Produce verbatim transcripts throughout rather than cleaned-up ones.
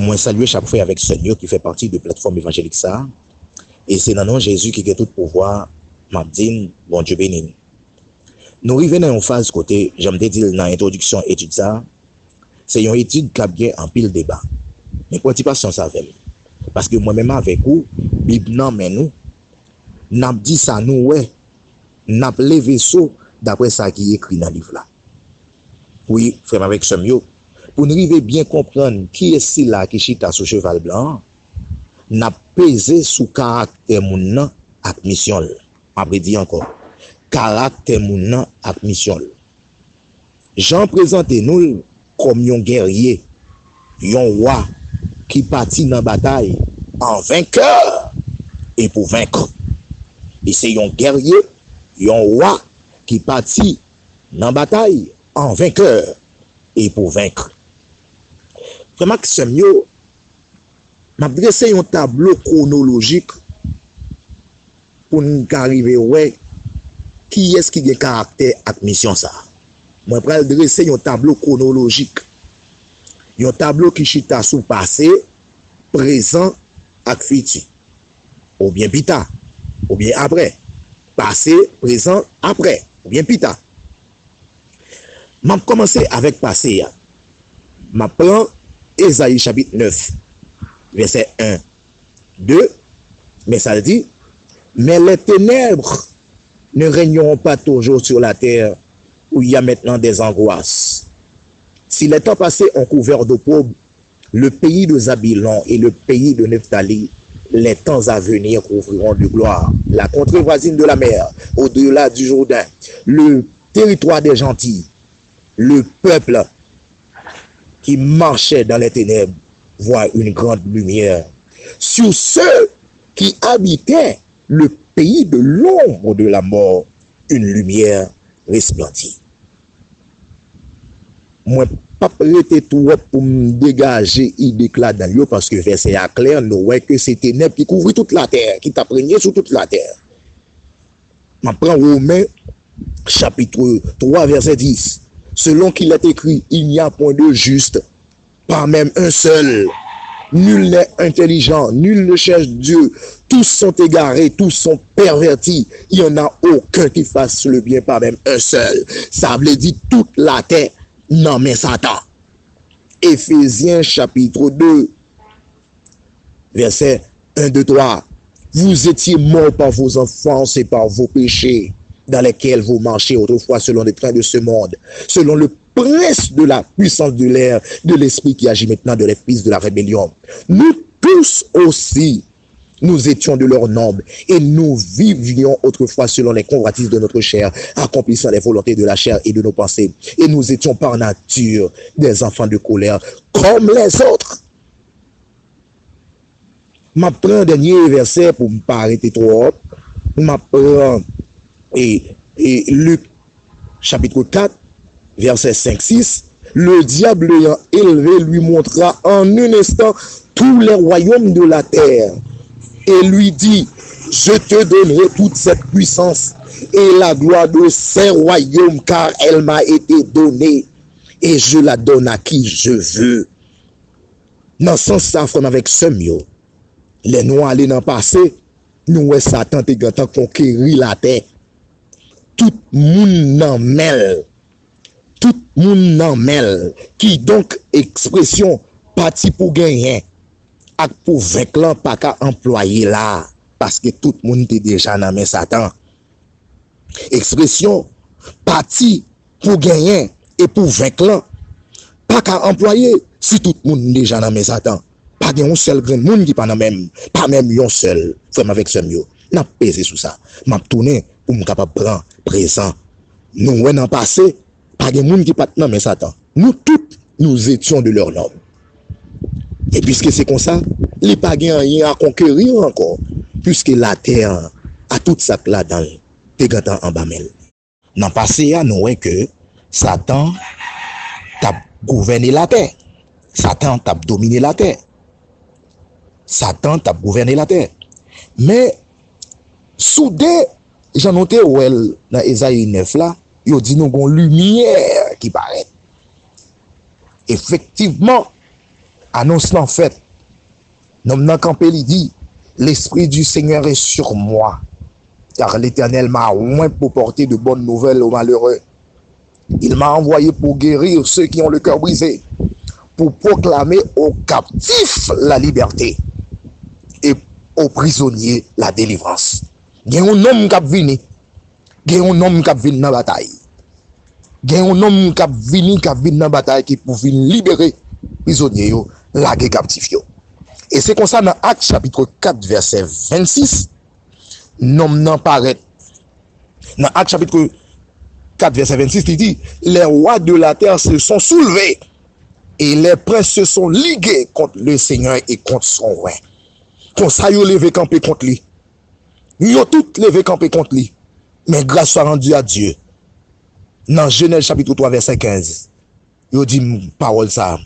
Mwen salye chak frè avèk sè n yo ki fè pati de platfòm evanjelik sa a. E se nan non Jezi ki gen tout pouvwa, m ap di n, Bondye beni n. Nou rive nan yon faz kote, jan m te di l nan entwodiksyon etid sa a, se yon etid k ap gen anpil deba. Men pran ti pasyans avè m. Paske mwen menm avèk ou, Bib nan men nou, n ap di sa nou wè, n ap leve so daprè sa ki ekri nan liv la. Wi, frè m avèk sè m yo, pou n rive byen konprann kiyès sila ki chita sou cheval blan an, n ap peze sou karaktè moun nan ak misyon l. M ap redi ankò, karaktè moun nan ak misyon l. Jan prezante nou l kòm yon gèrye, yon wa ki pati nan batay an venkè e pou venk. Li se yon gèrye, yon wa ki pati nan batay an venkè e pou venk. Frè m ak sè m yo, m ap drese yon tablo kwonolojik pou n ka rive wè kiyès ki gen karaktè ak misyon sa a. Mwen pral drese yon tablo kwonolojik, yon tablo ki chita sou pase, prezan ak fiti, oubyen pita, oubyen aprè. Pase, prezan, aprè, oubyen pita. M ap kòmanse avèk pase a. M ap pran Ezayi chapit nèf, vèsè en, de, men sa l di, Mais les ténèbres ne régneront pas toujours sur la terre où il y a maintenant des angoisses. Si les temps passés ont couvert d'opprobre le pays de Zabulon et le pays de Nephtali, les temps à venir couvriront de gloire la contrée voisine de la mer, au-delà du Jourdain, le territoire des gentils, le peuple qui marchait dans les ténèbres voit une grande lumière. Sur ceux qui habitaient le pays de l'ombre de la mort, une lumière resplendit. Mwen p ap rete twòp pou m degaje ide k ladan l yo, paske vèsè a klè, nou wè ke se tenèb ki kouvri tout latè, ki t ap renye sou tout latè. M ap pran Women, chapitre trois, verset dix. Selon qu'il est écrit, il n'y a point de juste, pas même un seul. Nul n'est intelligent, nul ne cherche Dieu. Tous sont égarés, tous sont pervertis. Il n'y en a aucun qui fasse le bien, pas même un seul. Sa vle di tout latè nan men Satan. Éphésiens chapitre deux, verset un, deux, trois. Vous étiez morts par vos offenses et par vos péchés, dans lesquels vous marchiez autrefois selon les trains de ce monde, selon le prince de la puissance de l'air, de l'esprit qui agit maintenant de les fils de la rébellion. Nous tous aussi, nous étions de leur nombre et nous vivions autrefois selon les convoitises de notre chair, accomplissant les volontés de la chair et de nos pensées. Et nous étions par nature des enfants de colère, comme les autres. M ap pran dènye vèsè pou m pa rete twòp. M ap pran e, e Lik chapitre quatre, verset cinq, six. Le diable l'ayant élevé lui montra en un instant tous les royaumes de la terre et lui dit, je te donnerai toute cette puissance et la gloire de ces royaumes, car elle m'a été donnée et je la donne à qui je veux. Nan sans sa, frè m avèk sè m yo, lè nou ale nan pase, nou wè Satan te gentan konkeri latè. Tout moun nan men l. Tout moun nan men l. Kidonk, ekspresyon pati pou genyen ak pou venk lan pa ka anplwaye la, paske tout moun te deja nan men Satan. Ekspresyon pati pou genyen e pou venk lan pa ka anplwaye si tout moun deja nan men Satan. Pa gen yon sèl grenn moun ki pa nan men m, pa menm yon sèl. Frè m avèk sè m yo, n ap peze sou sa. M ap tounen pou m kapab pran prezan. Nou wè nan pase, pa gen moun ki pa t nan men Satan. Nous tous, nous étions de leur nombre. E piske se konsa, li pa gen anyen a konkeri ankò, piske latè a, a tout sa k ladan l, te gentan anba men l. Nan pase a, nou wè ke Satan t ap gouvène latè. Satan t ap domine latè. Satan t ap gouvène latè. Men, soude, jan nou te wè l nan Ezayi nèf la, yo di nou gon limyè ki parèt. Efektivman, Anons lan fèt. Nonm nan kanpe, li di, L'Esprit du Seigneur est sur moi, car l'Éternel m'a oint pour porter de bonnes nouvelles aux malheureux. Il m'a envoyé pour guérir ceux qui ont le cœur brisé, pour proclamer aux captifs la liberté et aux prisonniers la délivrance. Gen yon nonm k ap vini. Gen yon nonm k ap vin nan batay. Gen yon nonm k ap vini, k ap vin nan batay ki pou vin libere prizonye yo, lage kaptif yo. E se konsa nan Ak chapit kat vèsè vennsis, nonm nan parèt. Nan Ak chapit kat vèsè vennsis, li di, Les rois de la terre se sont soulevés et les princes se sont ligués contre le Seigneur et contre son oint. Konsa yo leve kanpe kont li. Yo tout leve kanpe kont li. Men grâce soit rendue à Dieu. Nan Jenèz chapit twa vèsè kenz, yo di m pawòl sa a,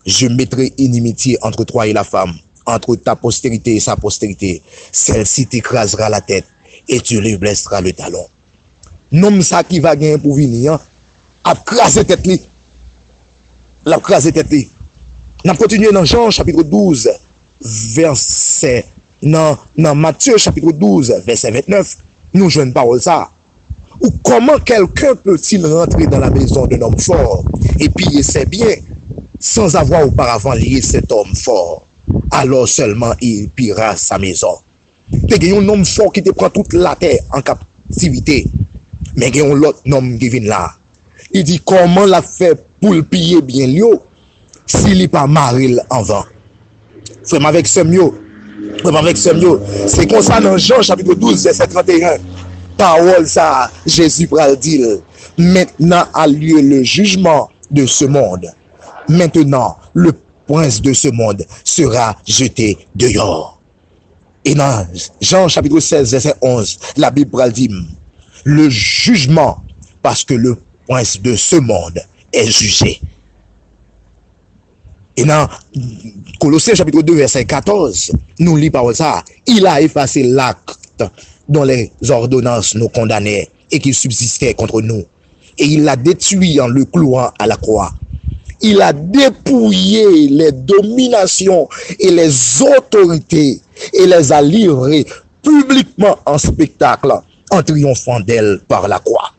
Je mettrai inimitié entre toi et la femme, entre ta postérité et sa postérité. Celle-ci t'écrasera la tête et tu lui blesseras le talon. Nonm sa ki va genyen pou vini an ap kraze tèt li. L ap kraze tèt li. N ap kontinye nan Jan chapit douz, vèsè, nan, nan Matye chapit douz, vèsè vennèf, nou jwenn pawòl sa a. Ou comment quelqu'un peut-il rentrer dans la maison d'un homme fort et piller ses biens sans avoir auparavant lié cet homme fort? Alors seulement il pillera sa maison. Te gen yon nonm fò ki te pran tout latè an kaptivite. Men gen yon lòt nonm ki vin la. Li di, kòman l ap fè pou l piye byen l yo si li pa mare l anvan? Frè m avèk sè m yo, frè m avèk sè m yo, se konsa nan Jan chapit douz, vèsè trannteyen, pawòl sa a, Jezi pral di l, Maintenant a lieu le jugement de ce monde. Maintenant, le prince de ce monde sera jeté dehors. E nan Jan chapit sèz, vèsè onz, Labib pral di m, le jugement, parce que le prince de ce monde est jugé. E nan Kolosyen chapit de, vèsè katòz, nou li pawòl sa a, Il a effacé l'acte dont les ordonnances nous condamnaient et qui subsistaient contre nous. Et il l'a détruit en le clouant à la croix. Il a dépouillé les dominations et les autorités et les a livrées publiquement en spectacle en triomphant d'elles par la croix.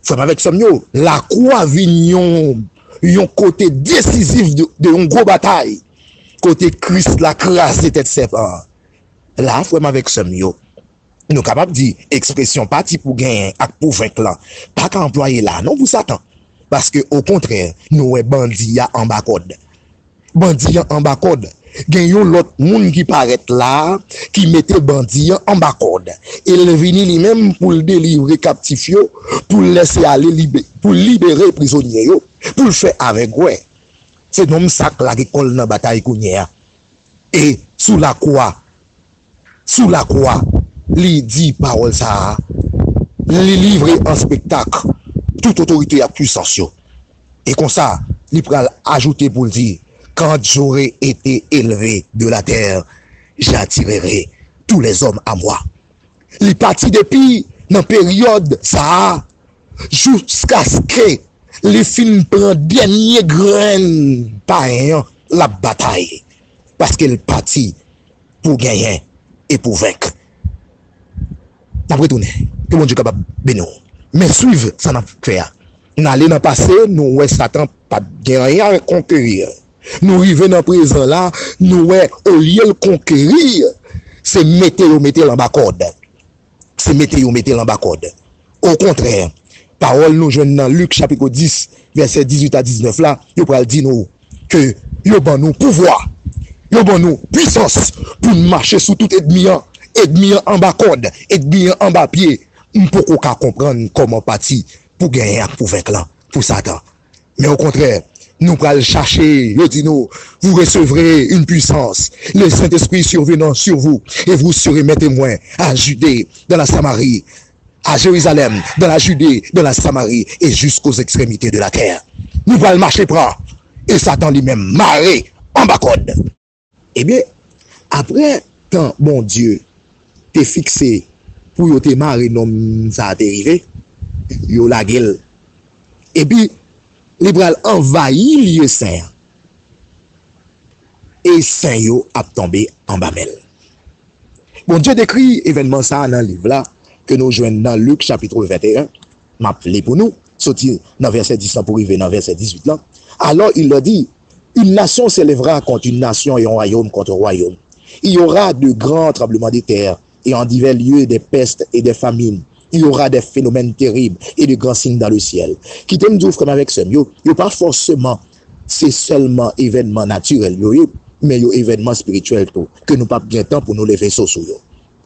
Frè m avèk sè m yo, lakwa vin yon, yon kote desizif de, de yon gwo batay, kote Kris la kraze tèt sèpan an. La, frè m avèk sè m yo, nou kapab di ekspresyon pati pou genyen ak pou venk lan pa ka anplwaye la non pou Satan. Paske okontrè, nou wè bandi a anba kòd. Bandi an anba kòd. Gen yon lòt moun ki parèt la a, ki mete bandi an anba kòd. E l vini li menm pou l delivre kaptif yo, pou l lèse ale libe-, pou l libere prizonye yo, pou l fè avèg wè. Se nonm sa k lage kò l nan batay kounye a. E sou lakwa, sou lakwa, li di pawòl sa a, li livre an spektak tout otorite ak pwisans yo. E konsa, li pral ajoute pou l di, Quand j'aurai été élevé de la terre, j'attirerai tous les hommes à moi. Li pati depi nan peryòd sa a, jiskaske li fin pran dènye grenn payen an, l ap batay. Paske l pati pou genyen e pou venk. N ap retounen. Ke Bondye kapab beni w. Men swiv sa n ap fè a. N ale nan pase, nou wè Satan pa t gen anyen avèk konkeri. Nou rive nan prezan la, nou wè olye l konkeri, se mete yo mete l anba kòd. Se mete yo mete l anba kòd. Okontrè, pawòl nou jwenn nan Lik chapit dis, vèsè dizuit a diznèf la, yo pral di nou ke yo ban nou pouvwa, yo ban nou pwisans pou n mache sou tout ènmi an. Ènmi an anba kòd, ènmi an anba pye. M poko ka konprann kòman pati pou genyen ak pou venk lan, pou Satan. Men okontrè, nou pral chache, yo di nou, vous recevrez une puissance, le Saint-Esprit survenant sur vous, et vous serez mes témoins à Judée, dans la Samarie, à Jérusalem, dans la Judée, dans la Samarie, et jusqu'aux extrémités de la terre. Nou pral mache pran, e Satan li menm mare anba kòd. Ebyen, apre tan Bondye te fikse pou yo te mare nonm sa a te rive, yo lage l. Epi, li pral anvayi lye sen an. e sen yo ap tonbe anba men l. Bondye dekri evènman sa a nan liv la ke nou jwenn nan Lik chapit venteyen. M ap li pou nou, soti nan vèsè dis lan pou rive nan vèsè dizuit lan. Alors il leur dit, une nation s'élèvera contre une nation et un royaume contre un royaume. Il y aura de grands tremblements de terre et en divers lieux des pestes et des famines. Il y aura des phénomènes terribles et de grands signes dans le ciel. Kite m di w, frè m avèk sè m yo, yo pa fòseman se sèlman evènman natirèl yo ye, men yo evènman espirityèl tou, ke nou p ap gen tan pou nou leve so sou yo.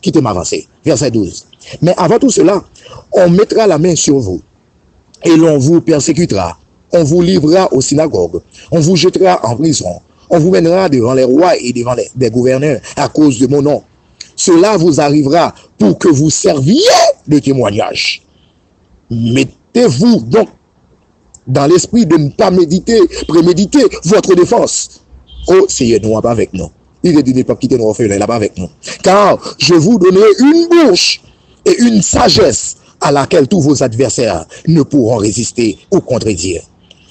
Kite m avanse. Vèsè douz. Mais avant tout cela, on mettra la main sur vous et l'on vous persécutera, on vous livrera aux synagogues, on vous jettera en prison, on vous mènera devant les rois et devant les, des gouverneurs à cause de mon nom. Cela vous arrivera pour que vous serviez de témoignage. Mettez-vous donc dans l'esprit de ne pas méditer, préméditer votre défense. O Seyè, nou ap avèk nou. Li te di, li p ap kite nou òfelen, l ap avèk nou. Car je vous donnerai une bouche et une sagesse à laquelle tous vos adversaires ne pourront résister ou contredire.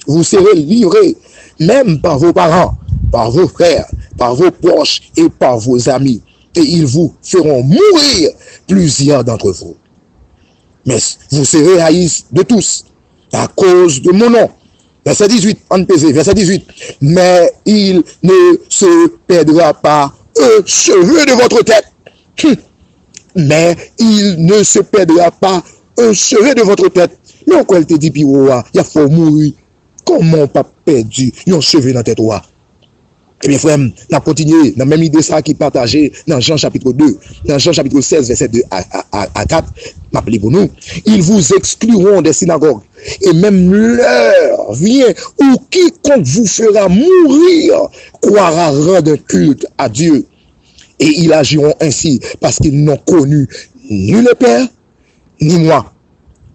Vous serez livrés même par vos parents, par vos frères, par vos proches et par vos amis. Et ils vous feront mourir plusieurs d'entre vous. Mais vous serez haïs de tous à cause de mon nom. Vèsè dizuit, ann peze, vèsè dizuit. Mais il ne se perdra pas un cheveu de votre tête. Hum. Mais il ne se perdra pas un cheveu de votre tête. Men w kwè l te di pi wo a, y ap fè w mouri. Kòman w p ap pèdi yon cheve nan tèt ou a? Ebyen, frè m, n ap kontinye nan menm ide sa a ki pataje nan Jan chapit de, nan Jan chapit sèz, vèsè de a, a, a, a kat, m ap li pou nou. Ils vous excluront des synagogues, et même l'heure vient où quiconque vous fera mourir croira rendre un culte à Dieu. Et ils agiront ainsi parce qu'ils n'ont connu ni le Père, ni moi.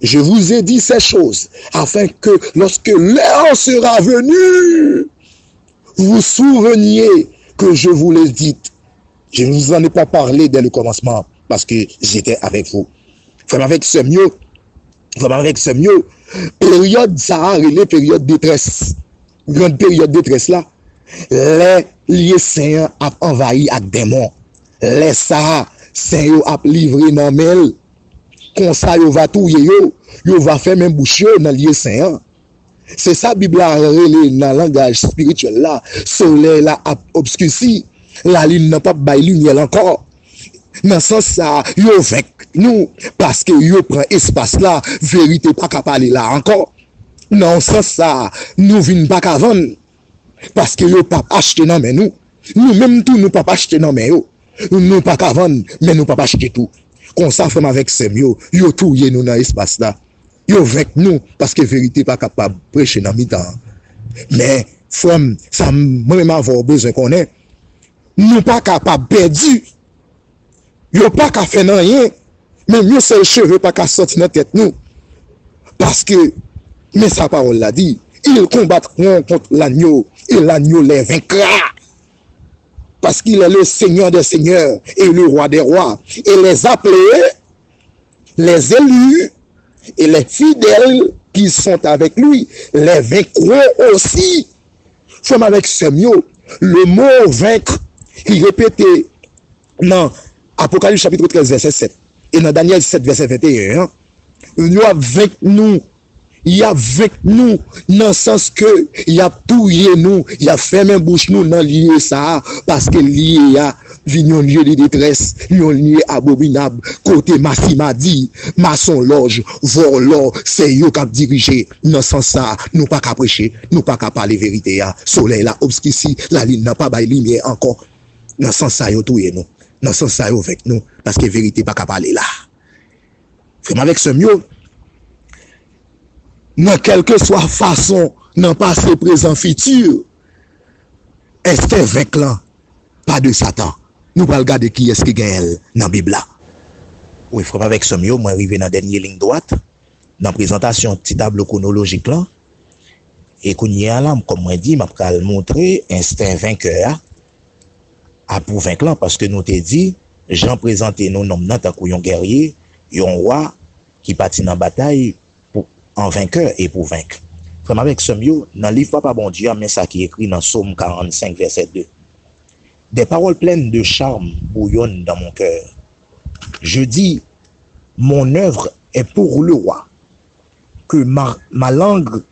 Je vous ai dit ces choses afin que lorsque l'heure sera venue, vous vous souveniez que je vous l'ai dit. Je ne vous en ai pas parlé dès le commencement parce que j'étais avec vous. Frè m avèk sè m yo, frè m avèk sè m yo, peryòd sa a rele peryòd detrès. Gran peryòd detrès la, lè lye sen an ap anvayi ak denmon. Lè sa a, sen yo ap livre nan men l. Konsa yo va touye yo, yo va fèmen bouch yo nan lye sen an. Se sa Bib la rele nan langaj espirityèl la, solèy la ap obskisi, lalin nan p ap bay limyè l ankò. Nan sans sa a, yo venk nou, paske yo pran espas la, verite pa ka pale la ankò. Nan yon sans sa a, nou vin pa ka vann, paske yo p ap achte nan men nou. Nou menm tou, nou p ap achte nan men yo. Nou pa ka vann, men nou p ap achte tou. Konsa, frè m avèk sè m yo, yo touye nou nan espas la. Yo venk nou, paske verite pa kapab preche nan mitan an. Men, frè m, sa m, mwen menm avè w bezwen konnen, nou pa kapab pèdi. Yo pa ka fè n anyen. Menm yon sèl cheve pa ka sòti nan tèt nou. Paske, men sa pawòl la di, ils combattront contre l'agneau, et l'agneau les vaincra. Parce qu'il est le Seigneur des seigneurs et le Roi des rois. Et les appelés, les élus et les fidèles qui sont avec lui, les vaincront aussi. Frè m avèk sè m yo, le mo vaincre, ki repete nan Apokalips chapit trèz vèsè sèt e nan Danyèl sèt vèsè venteyen an, yo ap venk nou. Y ap venk nou nan sans ke y ap touye nou, y ap fèmen bouch nou nan lye sa a, paske lye a vin yon lye de detrès, yon lye abominab, kote masimadi, masonlòj, vòlò, se yo k ap dirije. Nan sans sa a, nou pa ka preche, nou pa ka pale verite a. Solèy la obskisi, lalin nan pa bay limyè ankò. Nan sans sa a, yo touye nou. Nan sans sa a, yo venk nou, paske verite pa ka pale la. Frè m avèk sè m yo, nan kèlkeswa fason, nan pase, prezan, fiti, ensten venk lan pa de Satan. Nou pral gade kiyès ki genyen l nan Bib la. Wi, frè m avèk sè m yo, mwen rive nan dènye liy dwat nan prezantasyon ti tablo kwonolojik lan. E kounye a la, kòm mwen di, m ap pral montre ensten venkè a, a pou venk lan, paske nou te di, Jan prezante nou nonm nan tankou yon gèrye, yon wa ki pati nan batay pou, an venkè e pou venk. Frè m avèk sè m yo, nan liv Papa Bondye a, men sa ki ekri nan Sòm karannsenk, vèsè de. Des paroles pleines de charme bouillonnent dans mon cœur. Je dis, mon œuvre est pour le roi. Que ma, ma langue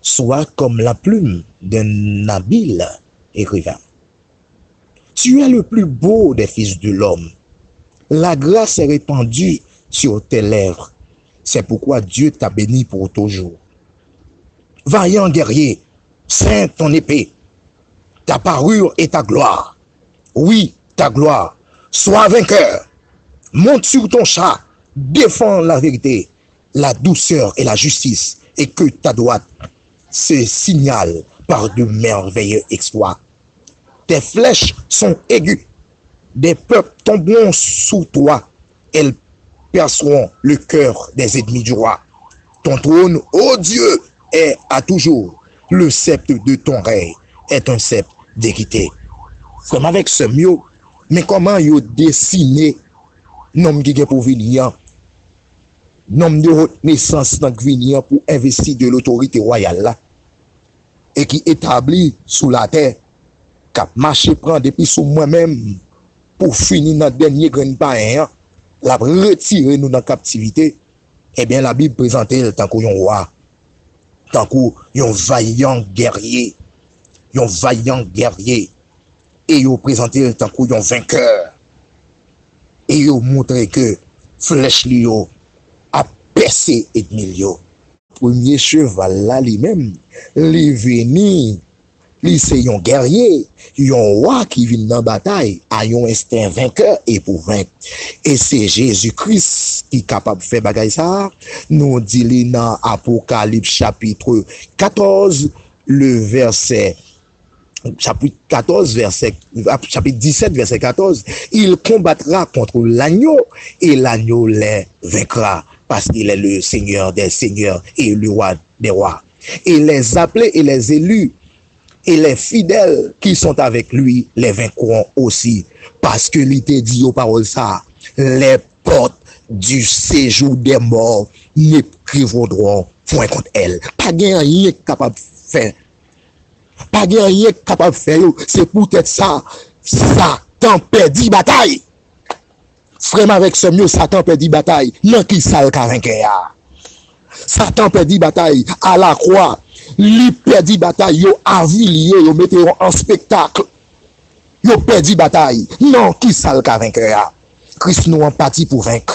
soit comme la plume d'un habile écrivain. Tu es le plus beau des fils de l'homme. La grâce est répandue sur tes lèvres. C'est pourquoi Dieu t'a béni pour toujours. Vaillant guerrier, saigne ton épée. Ta parure est ta gloire. Oui, ta gloire. Sois vainqueur. Monte sur ton char. Défends la vérité, la douceur et la justice, et que ta droite se signale par de merveilleux exploits. Tes flèches sont aiguës. Des peuples tomberont sous toi. Elles perceront le cœur des ennemis du roi. Ton trône, ô Dieu, est à toujours. Le sceptre de ton règne est un sceptre d'équité. Frè m avèk sè m yo, men kòman yo desine nonm ki gen pou vini an, nonm de haute naissance nan k vini an pou envesti de lotorite wayal la, e ki etabli sou latè, k ap mache pran depi sou mwen menm pou fini nan dènye grenn payen an, l ap retire nou nan kaptivite, ebyen, Labib prezante l tankou yon wa, tankou yon vayan gèrye, yon vayan gèrye, e yo prezante l tankou yon venkè, e yo montre ke flèch li yo ap pèse ènmi l yo. Premye cheval la li menm, li vini, li se yon gèrye, yon wa ki vin nan batay a yon ensten venkè e pou venk. E se Jezi Kris ki kapab fè bagay sa a. Nou di li nan Apokalips chapit katòz, le vèsè, chapit katòz, vèsè, chapit disèt, vèsè katòz, Il combattra contre l'agneau, et l'agneau les vaincra, parce qu'il est le Seigneur des seigneurs et le Roi des rois. Et les appelés et les élus et les fidèles qui sont avec lui les vaincront aussi, paske li te di yo pawòl sa, les portes du séjour des morts ne prévaudront point contre elle. Pa gen anyen k kapab fè. Pa gen anyen k kapab fè yo. Se poutèt sa, Satan pèdi batay. Frè m avèk sè m yo, Satan pèdi batay. Nan ki sa l ka venkè a? Satan pèdi batay alakwa. Li pèdi batay, yo avili yo, yo mete yo an spektak. Yo pèdi batay. Nan ki sa l ka venkè a? Kris nou an pati pou venk.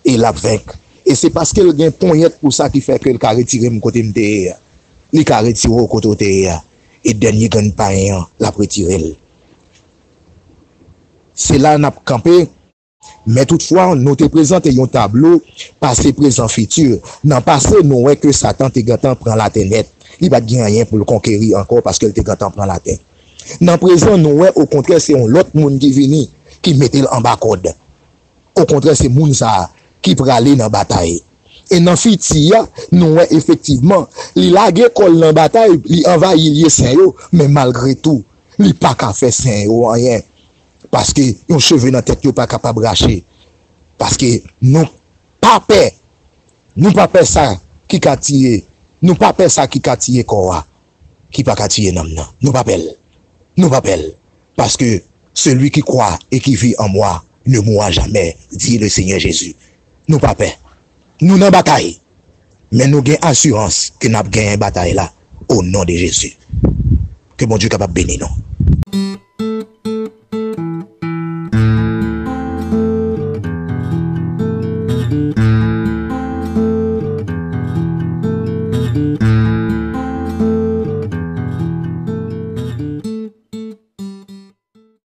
E l ap venk. E se paske l gen ponyèt pou sa ki fè ke l ka retire m kote m te ye a. Li ka retire w kote w te ye a. E dènye grenn payen an, l ap retire l. Se la n ap kanpe. Men toutfwa, nou te prezante yon tablo pase, prezan, fiti. Nan pase, nou wè ke Satan te gentan pran latè nèt. Li pa t gen anyen pou l konkeri ankò paske l te gentan pran latè. Nan prezan, nou wè, okontrè, se yon lòt moun ki vini, ki mete l anba kòd. Okontrè, se moun sa a ki prale nan batay. E nan fiti a, nou wè efektivman, li lage kò l nan batay, li anvayi lye sen yo, men malgre tou, li pa ka fè sen yo anyen. Paske yon cheve nan tèt yo pa kapab rache. Paske nou pa pè. Nou pa pè sa ki ka tiye. Nou pa pè sa ki ka tiye kò a, ki pa ka tiye nanm nan. Nou pa pè l. Nou pa pè l. Parce que celui qui croit et qui vit en moi ne mourra jamais, dit le Seigneur Jésus. Nou pa pè. Nou nan batay. Men nou gen asirans ke n ap genyen batay la, au nom de Jésus. Ke Bondye kapab beni nou.